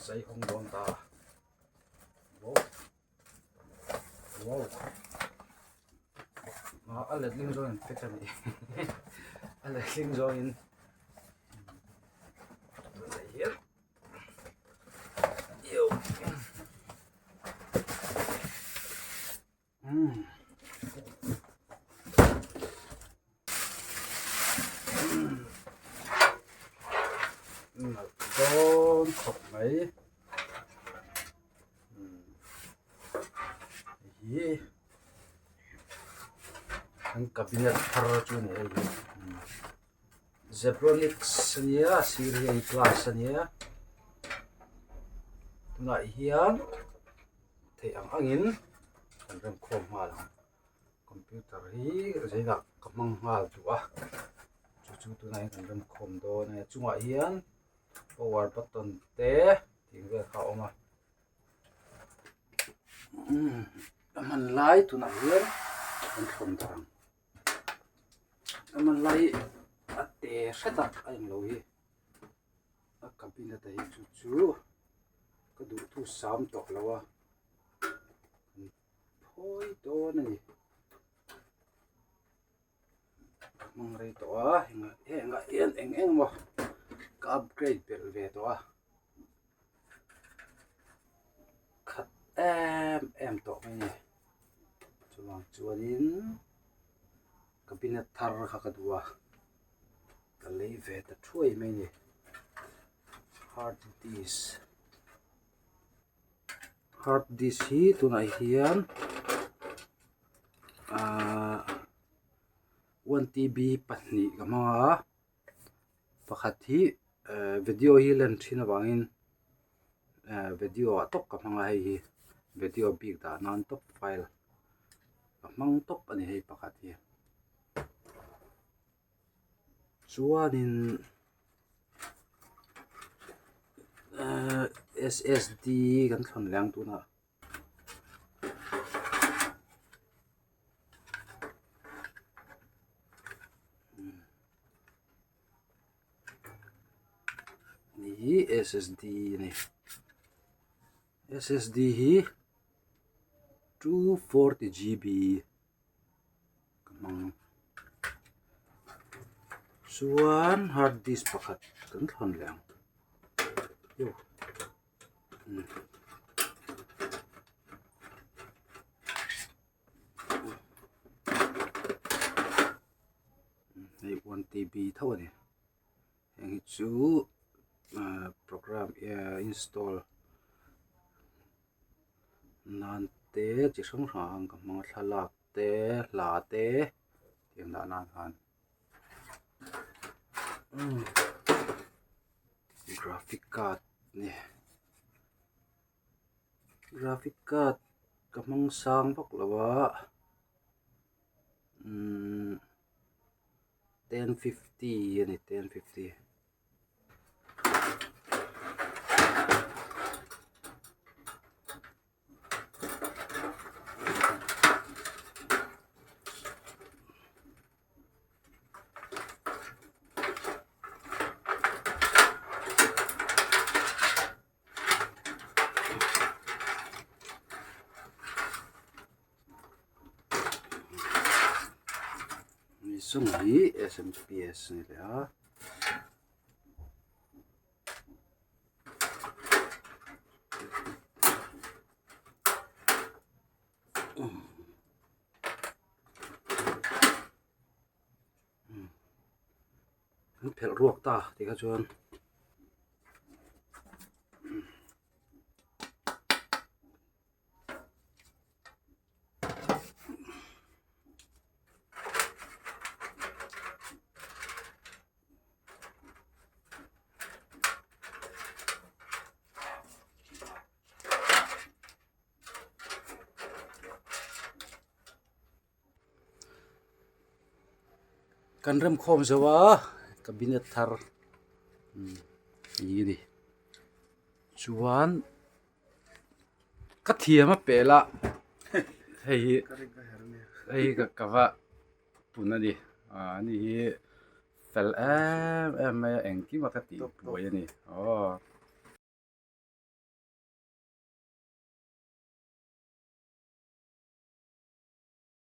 Zai hawng dawn ta. Wow. Wow. Ah, a letling zawngin pack a ni. A letling zawngin tunah hian Yo. Mm. Nalh dawn khawp mai. Hei hi an cabinet thar chu a ni hei hi Zebronics a nia a sir hi hei glass a nia tunah hian theih ang angin kan rem khawm nghal ang computer hi zeinah ka hmang nghal duh a chu chu tunah hian kan rem khawm dawn a chungah hian power button te tih vel kha a awm a a hman lai tunah hian kan thlawn darh ang a hman lai a te hret a a englo hi a cabinet ah hi chu chu ka duh thu sam tawh lo a kan phawi dawn a ni. Ka hmang rei tawh a hengah hian eng eng emaw ka upgrade belh ve tawh a khat em em tawh mai a ni chuvang chuanin cabinet thar kha ka duh a ka lei ve ta thuai mai a ni hard disk hard disk hi tunah hian ahh one tb pahnih ka hmang a pakhat hi ehh video hi lan thin avangin ehh video ah tawp ka hmang a hei hi video bik dah nan tawp file ka hmang tawp a ni hei pakhat hi chuanin ehh ssd kan thlawn leh ang tunah. Ni hi ssd a ni ssd hi 240 gb ka hmang chuan hard disk pakhat kan thlawn leh ang Hei one tb tho a ni heng hi chu ahh program install nan te chi hrang hrang ka hmang a thlalak te hla te tiang dah nan khan graphic card a ni graphic card ka hmang sang vak lo a umm 1050 a ni 1050. Sum hi smps a ni leh a. An phelh ruak ta tih kha chuan Kan remkhawm zo a cabinet thar ni a ni chuan ka thiam a pel a hei hi hei hi ka va pun a ni ah ani hi fel em em mai a engkim a ka tih buai a ni aw.